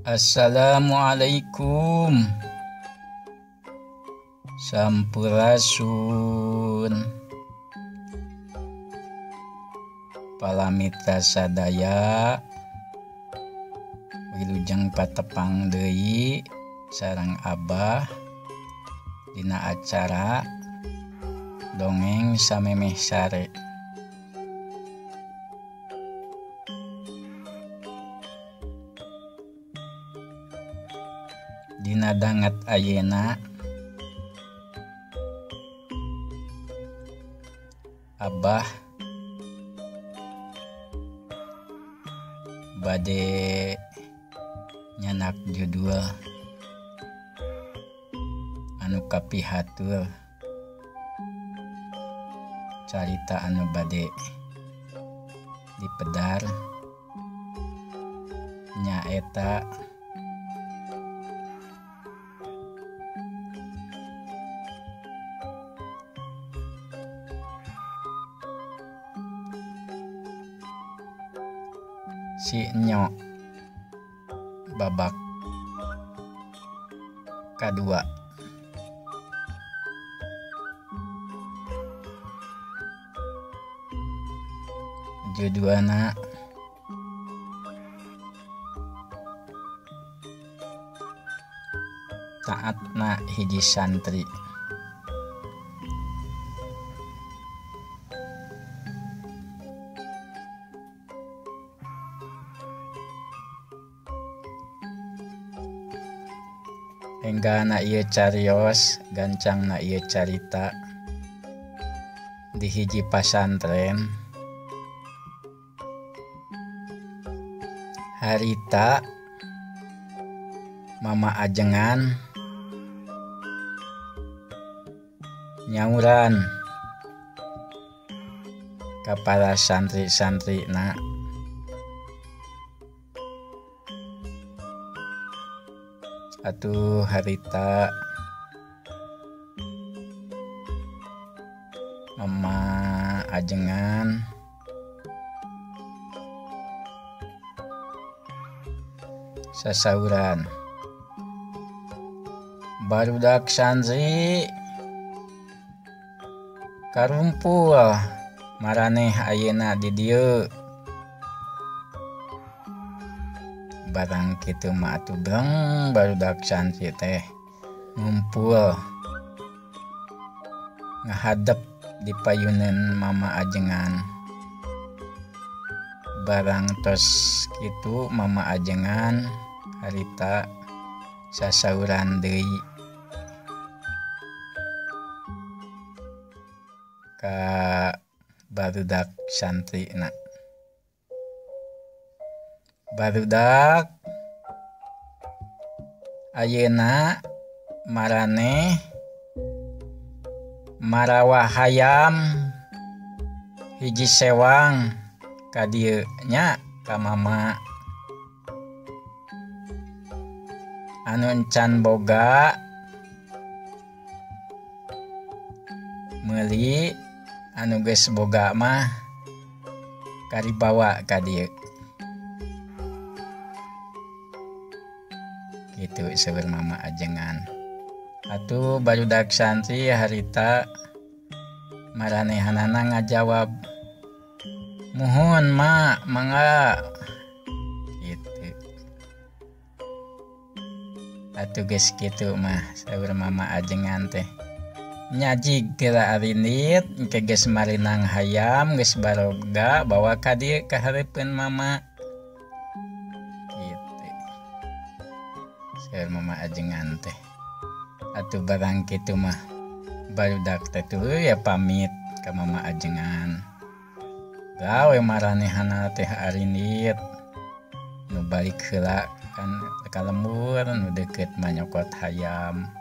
Assalamualaikum. Sampurasun. Palamita sadaya wilujeng patepang deui sareng Abah dina acara dongeng samemeh sare. Dina danget ayeuna Abah bade nyanak judul anu kapihatur carita anu bade dipedar nyaeta Si Nyo babak kadua. Judulna Taatna Hiji Santri. Enggana ieu carios, gancangna ieu carita di hiji pasantren. Harita mama ajengan nyauran ka para santri-santrina. Atuh harita mama ajengan sasauran, barudak santri karumpul maraneh ayeuna di dieu. Barang kitu mah atuh breng barudak santri teh ngumpul ngahadep di payunan mama ajengan. Barang tos kitu mama ajengan harita sasauran deui ka barudak santrina. Barudak ayeuna maraneh marawa hayam hiji sewang ka dieu nya ka mama anu encan boga meuli, anu geus boga mah karibawa ka dieu. Gitu seueur mama ajengan. Atuh barudak santri harita maranehanana ngajawab, muhun ma mangga gitu. Atuh geus kitu mah seueur mama ajengan teh nyajig geura arindit engke geus marinang hayam geus baroga bawa ka dieu ka hareupeun mama. Seueur mama ajengan teh. Atuh barang kitu mah barudak teh tuluy ya pamit ka mama ajengan. Gawe maranehana teh arindit nu balik heula kan ka lembur nu deukeut mah nyokot hayam.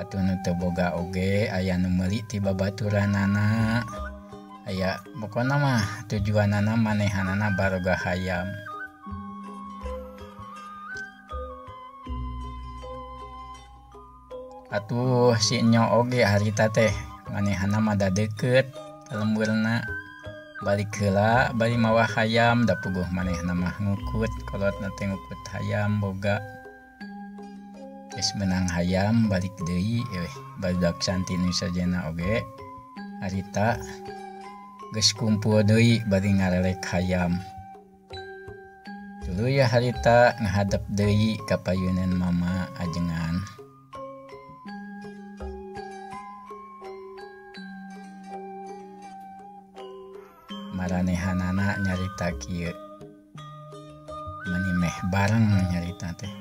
Atuh nu teu boga oge aya nu meuli ti babaturanana. Aya pokona mah tujuanana manehanana baroga hayam. Atuh si Nyo oge harita teh manehana mah da deukeut ka lemburna. Balik heula bari mawa hayam da puguh manehna mah ngukut kolotna teh ngukut hayam boga. Geus meunang hayam balik deui barudak santri nu sajena oge harita geus kumpul deui bari ngarelek hayam. Tuluy harita ngahadep deui ka payunan mama ajengan. Maranehanana nyarita kieu. Mani meh bareng nyarita teh.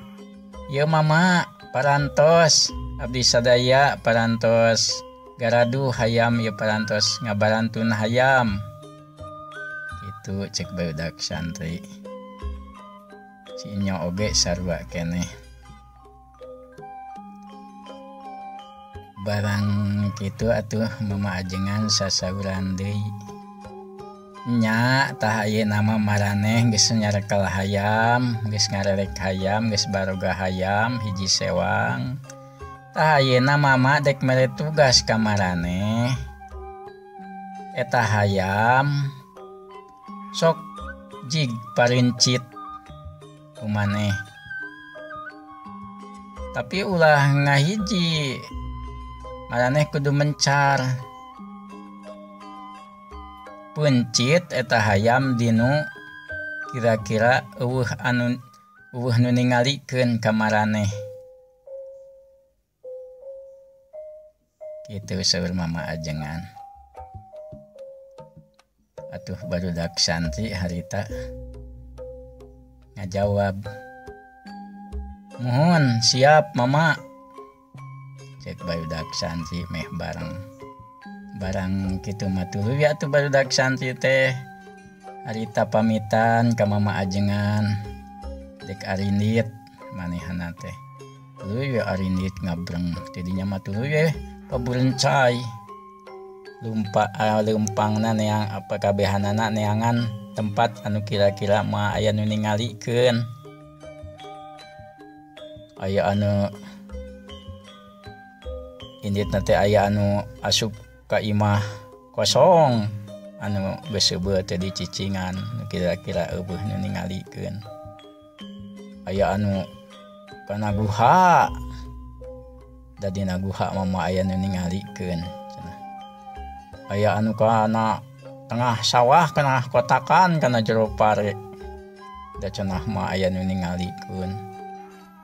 Ieu mama parantos abdi sadaya parantos garadu hayam ieu parantos ngabarantun hayam. Kitu cek barudak santri. Si Inyo oge sarua keneh. Barang kitu atuh mama ajengan sasauran deui. Nya tah ayeuna mah maraneh geus nyarekel hayam, geus ngarelek hayam, geus baroga hayam hiji sewang. Tah ayeuna mama dek mere tugas ka maraneh. Eta hayam sok jig parincit kumaneh. Tapi ulah ngahiji, maraneh kudu mencar. Pencit eta hayam dinu kira-kira eueuh anu eueuh nu ningalikeun ka maraneh. Kitu saur mama ajengan. Atuh barudak santri harita ngajawab, muhun siap mama. Cek barudak santri meh bareng. Barang kitu mah tuluy atuh barudak santri teh harita pamitan ka mama ajengan dek arindit manehna teh. Tuluy we arindit ngabreng tidinya mah tuluy we paburencai. Lumpa leumpangna neang apa kabehanana neangan tempat anu kira-kira mah aya nu ningalikeun. Aya anu inditna teh aya anu asup ka imah kosong anu geus seubeut teh dicicingan kira-kira eueuh nu ningalikeun. Aya anu kana guha da dina guha mah aya nu ningalikeun cenah. Aya anu kana tengah sawah kana kotakan kana jero pare da cenah mah aya nu ningalikeun.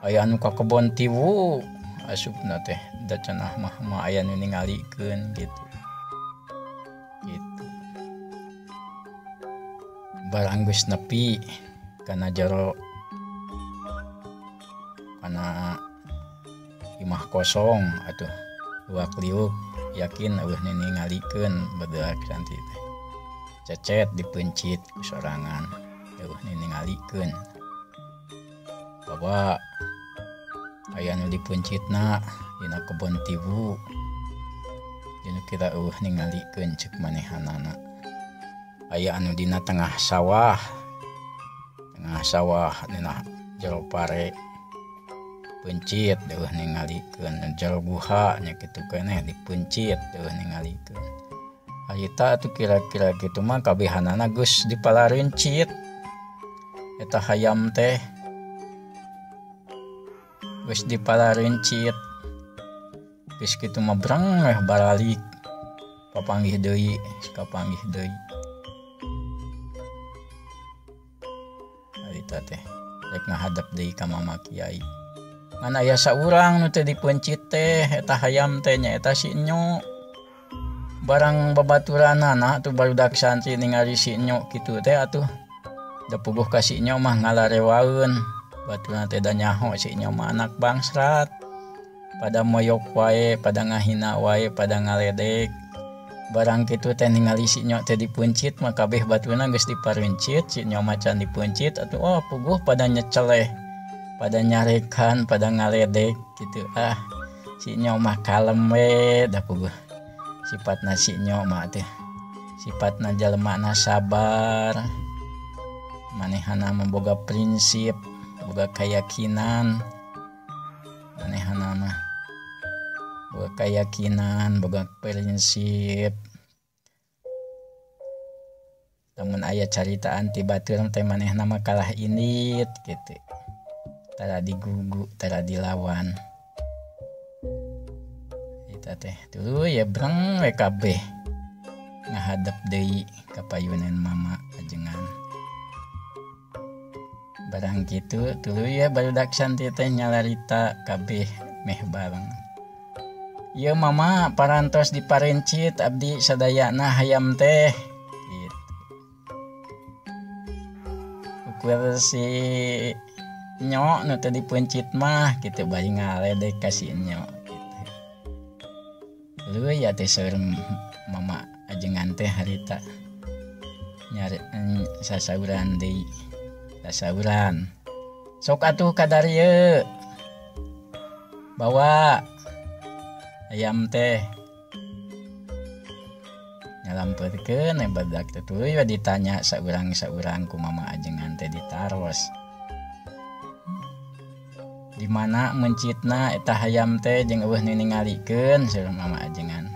Aya anu ka kebon tiwu asupna teh da cenah mah aya nu ningalikeun gitu. Gitu. Barang geus nepi kana jero kana imah kosong atuh luak liuk yakin eueuh ningalikeun barudak santri teh. Cecet dipencit ku sorangan eueuh ningalikeun. Bawa aya nu dipencitna dina kebon tiwu dina kira eueuh ningalikeun ceuk manehanana. Aya anu dina tengah sawah dina jero pare pencit eueuh ningalikeun, jero guha nya kitu keneh dipencit eueuh ningalikeun. Harita atuh kira-kira kitu mah kabehanana geus dipalarincit eta hayam teh geus dipalarincit. Geus kitu mah breng weh baralik papanggih deui kapanggih deui. Harita teh rek ngahadep deui ka mama kiai. Ngan aya saurang nu teu dipencit teh eta hayam teh nyaeta si Enyo. Barang babaturanana atuh barudak santri ningali si Enyo kitu teh atuh da puguh ka si Enyo mah ngalarewaeun. Baturna teh da nyaho si Enyo mah anak bangsrat. Pada moyok wae, pada ngahina wae, pada ngaledek. Barang kitu teh ningali si Enyo teh dipencit mah kabeh baturna geus diparencit, si Enyo mah can dipencit atuh oh puguh pada nyeceleh, pada nyarekan, pada ngaledek gitu. Ah, si Enyo mah kalem we da puguh. Sifatna si Enyo mah teh sifatna jelemana sabar. Manehana mah boga prinsip, boga keyakinan. Manehana mah boga keyakinan, boga prinsip. Lamun aya caritaan ti batur teh manehna mah kalah indit kitu. Tara digugu, tara dilawan. Eta teh tuluy ya breng we kabeh ngahadep deui ka payunan mama ajengan. Barang kitu tuluy ya barudak santri teh nyalarita kabeh meh bareng. Ieu mama parantos diparencit abdi sadayana hayam teh gitu. Ukur si Nyok nu teu dipencit mah kitu bari ngaledek ka si Nyok gitu. Leuy atuh saur mama ajengan teh harita nyari sasauran deui. Sasauran. Sok atuh kadarieu. Bawa ayam teh. Ngalampeurkeun we badak teh tuluy we ditanya saurang-saurang ku mama ajengan teh ditaros. Di mana mencitna eta hayam teh jeung eueuh nu ningalikeun saur mama ajengan.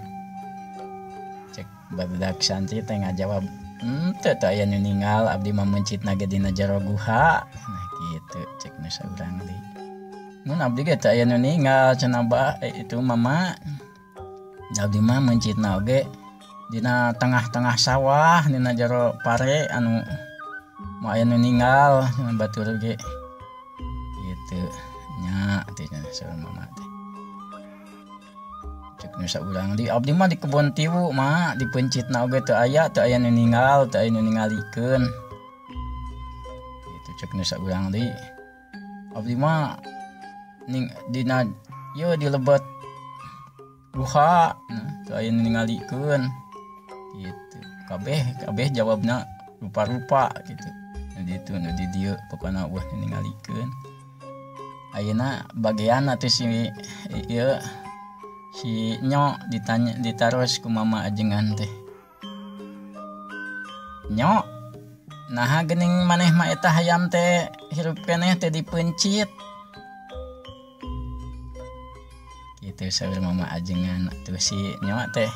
Cek badak santri teh ngajawab, "Henteu teu aya nu ninggal abdi mah mencitna ge dina jero guha." Nah kitu cek nu saurang deui. Mun abdi ge teu aya nu ninggal cenah bah itu mama. Abdi mah mencitna oge dina tengah-tengah sawah dina jero pare anu moal aya nu ninggal cenah batur ge. Gitu. Nya teh saur mama teh. Cek nu saurang deui abdi mah di kebon tiwu mah dipencitna oge teu aya nu ninggal, teu aya nu ningalikeun. Gitu cek nu saurang deui. Abdi mah ning dina ieu di lebet guha teu aya nu ningalikeun. Gitu. Kabeh jawabna rupa-rupa gitu. Nu ditu nu di dieu pokona eueuh nu ningalikeun. Ayeuna bagian atuh si ieu si Nyok ditanya ditaros ku mama ajengan teh. Nyok, naha geuning maneh mah eta hayam teh hirup keneh teh dipencit. Kitu saur mama ajengan atuh si Nyok teh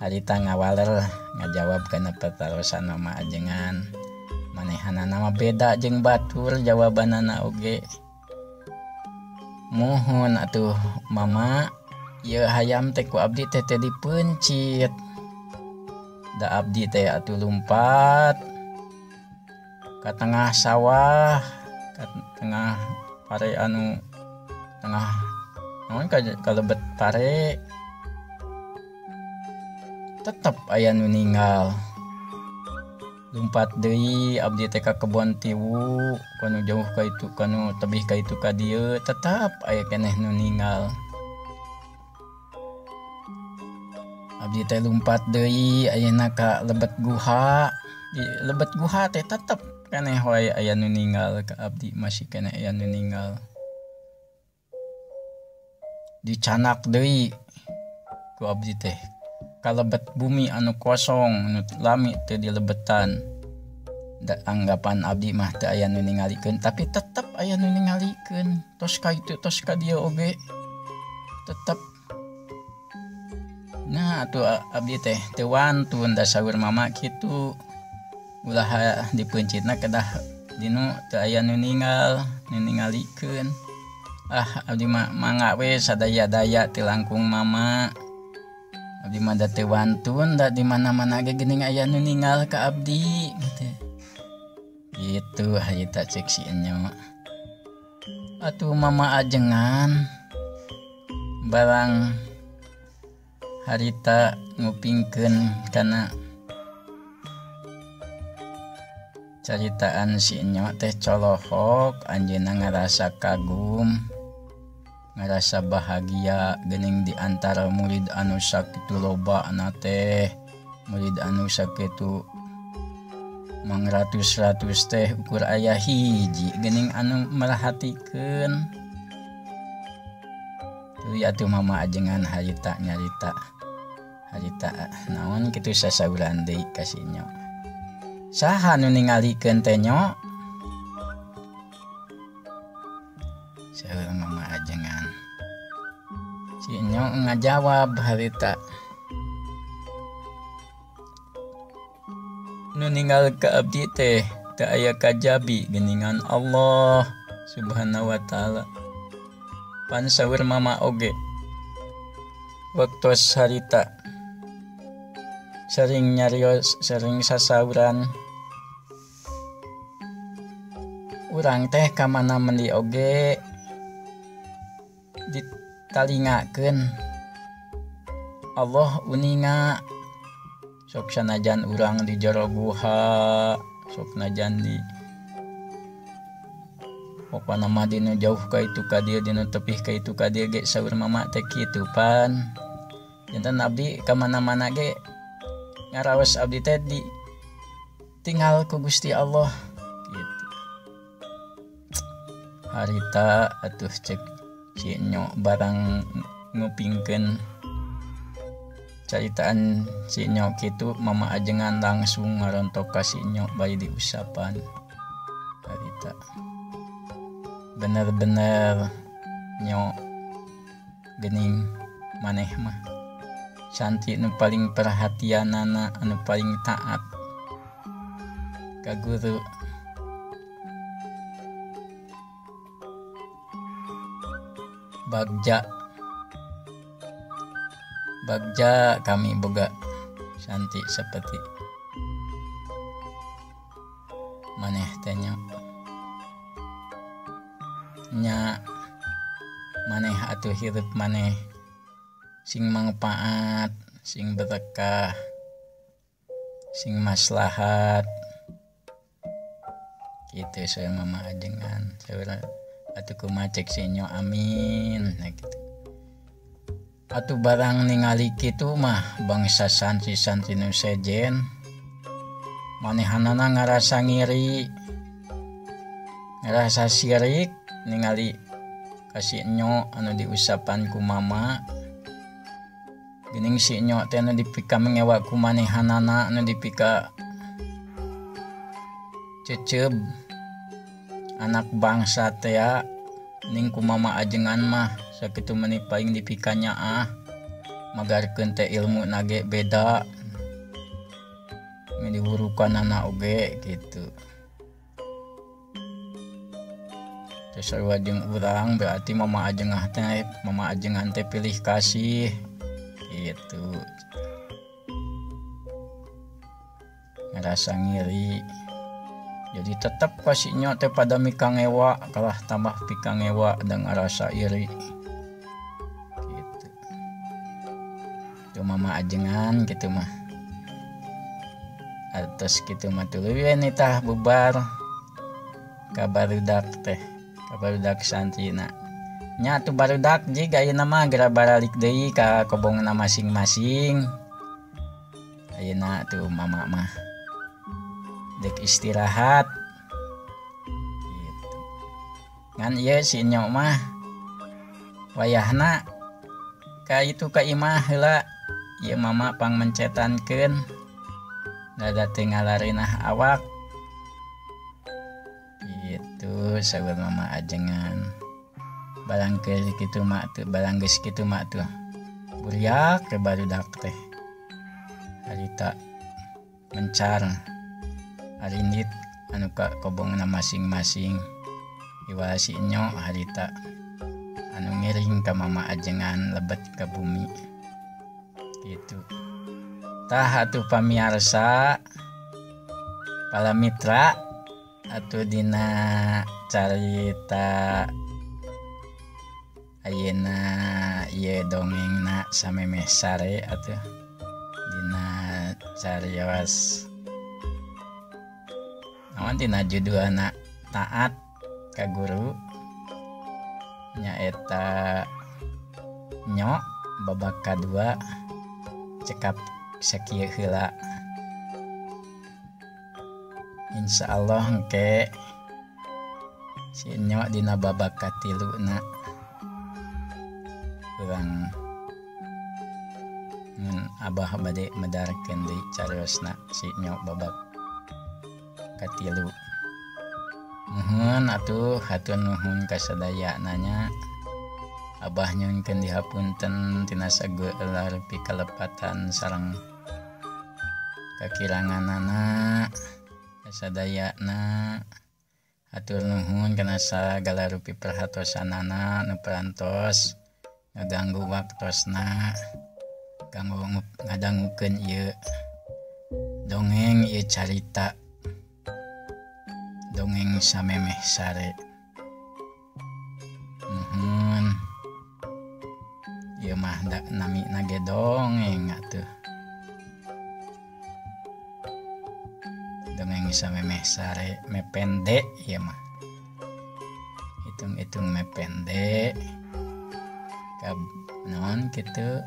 harita ngawaler ngajawab kana patarosan mama ajengan. Manehanana mah beda jeung batur jawabanana oge. Muhun atuh mama ieu hayam teh ku abdi teh teu dipencit. Da abdi teh atuh lumpat ka tengah sawah, ka tengah pare anu tengah naon ka lebet pare. Tetep aya nu ninggal. Lumpat deui abdi teh ka kebon tiwu, kanu jauh ka itu kanu tebih ka itu ka dieu tetep aya keneh nu ninggal. Abdi teh lumpat deui ayeuna ka lebet guha, di lebet guha teh tetep keneh wae aya nu ninggal ka abdi masih keneh aya nu ninggal. Dicanak deui ku abdi teh ka lebet bumi anu kosong anu lami teu dilebetan. Da anggapan abdi mah teu aya nu ningalikeun tapi tetep aya nu ningalikeun. Tos ka itu tos ka dieu oge tetep. Nah atuh abdi teh teu wantun da saur mama kitu. Ulah dipencitna kedah dinu teu aya nu ninggal, nu ningalikeun. Ah abdi mah mangga we sadaya-daya teu langkung mama. Abdi mah da teu wantun da di mana-mana ge geuning aya nu ninggal ka abdi gitu. Gitu harita cek si Enyo. Atuh mama ajengan barang harita ngupingkeun kana caritaan si Enyo teh colohok anjeunna ngarasa kagum, ngarasa bahagia geuning di antara murid anu sakitu lobana teh, murid anu sakitu mangratus-ratus teh ukur aya hiji geuning anu merhatikeun. Tuluy atuh mama ajengan harita nyarita harita naon kitu sasauran deui ka si Nyok. Saha nu ningalikeun teh Nyok? Saur mama ajengan. Si Nyok ngajawab harita. Nu Nu ninggal ka abdi teh teu aya kajabi geuningan Allah Subhanahu wa taala. Pan saur mama oge waktos harita sering nyarios sering sasauran urang teh ka mana mendi oge ditalingakeun Allah uninga sok sanajan urang di jero guha sok najan di pokona mah dinu jauh ka itu ka dieu dinu tepih ka itu ka dieu ge saur mama teh kitu pan janten abdi ka mana-mana ge ngaraos abdi teh di tinggal ku Gusti Allah gitu. Harita atuh cek si Nyo barang ngupingkeun caritaan si Nyo kitu mama ajengan langsung ngarontok ka si Nyo bari diusapan. Harita bener-bener Nyo gening maneh mah santri nu paling perhatianana anu paling taat ka guru. Bagja bagja kami boga santri seperti maneh teh Nyo. Nya maneh atuh hirup maneh sing mangpaat, sing berkah, sing maslahat gitu saya mama ajengan saya atuh kumaha cek si Nyo amin nah gitu. Atuh barang ningali kitu mah bangsa santri-santri nu sejen manehanana ngarasa ngiri ngarasa sirik ningali ka si Nyo anu diusapan ku mama geuning si Nyo teh anu dipika mengewa ku manehanana anu dipika ceceub anak bangsa teh ning ku mama ajengan mah sakitu meni paling dipika nyaah magarkeun teh ilmu nage beda diwurukanana oge gitu. Terus sarua jeung urang berarti mama ajengah teh mama ajengan teh pilih kasih gitu. Ngerasa ngiri. Jadi tetep ka si Nyo teh pada mikangewa kalah tambah pikangewa dan ngerasa iri gitu. Itu mama ajengan gitu mah. Atas gitu mah tuluy we nitah bubar ka barudak teh ka barudak santrina. Nya atuh barudak jig ayeuna mah geura baralik deui ka kobongna masing-masing. Ayeuna tuh mama mah dek istirahat gitu. Ngan ieu si Nyo mah wayahna ka itu ka imah heula ieu mama pangmencetankeun rada teu ngalarinah awak gitu saur mama ajengan. Barang geus kitu mah tuh barang geus kitu mah tuh buriak ke barudak teh harita mencar arindit anu ka kobongna masing-masing iwal si Nyo harita anu ngiring ka mama ajengan lebet ka bumi gitu. Tah atuh pamiarsa para mitra atuh dina carita ayeuna ieu dongengna samemeh sare atuh dina carios naon dina judulna taat ka guru nyaeta Nyo babak kadua cekap sakieu heula. Insyaallah engke si Nyo dina babak katiluna urang mun abah bade medarkeun deui cariosna si Nyo babak katilu. Nuhun atuh hatur nuhun ka sadayana nya. Abah nyuhunkeun dihapunten tina sagala rupi kalepatan sareng Kakiranganana kasadayana hatur nuhun kana sagala rupi perhatosanana nu parantos ngaganggu waktosna kanggo ngadangukeun ieu dongeng ieu carita dongeng samemeh sare. Nuhun ieu mah da namina ge dongeng atuh. Dongeng samemeh sare mepende ieu mah. Hitung-hitung mepende ka naon kitu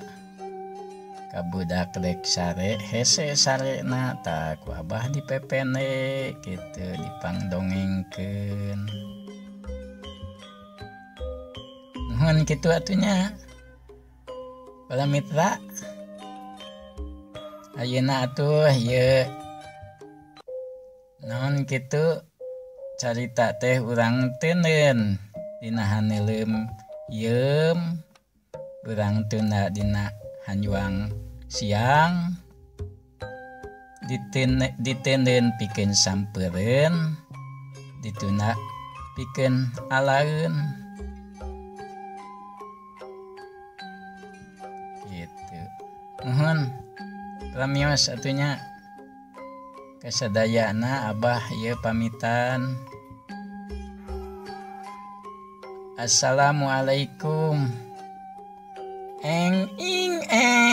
ka budak dek sare hese sarena tah ku abah dipepende kitu dipangdongengkeun. Nuhun kitu atuh nya. Bala mitra ayeuna atuh ieu naon kitu carita teh urang teuneun dina haneuleum yeum urang tunda dina hanjuang siang diteundeun pikeun sampeureun ditunda pikeun alaeun kitu. Nuhun ramios atuh nya. Kasadayana abah ieu pamitan. Assalamualaikum. Eng ing eng.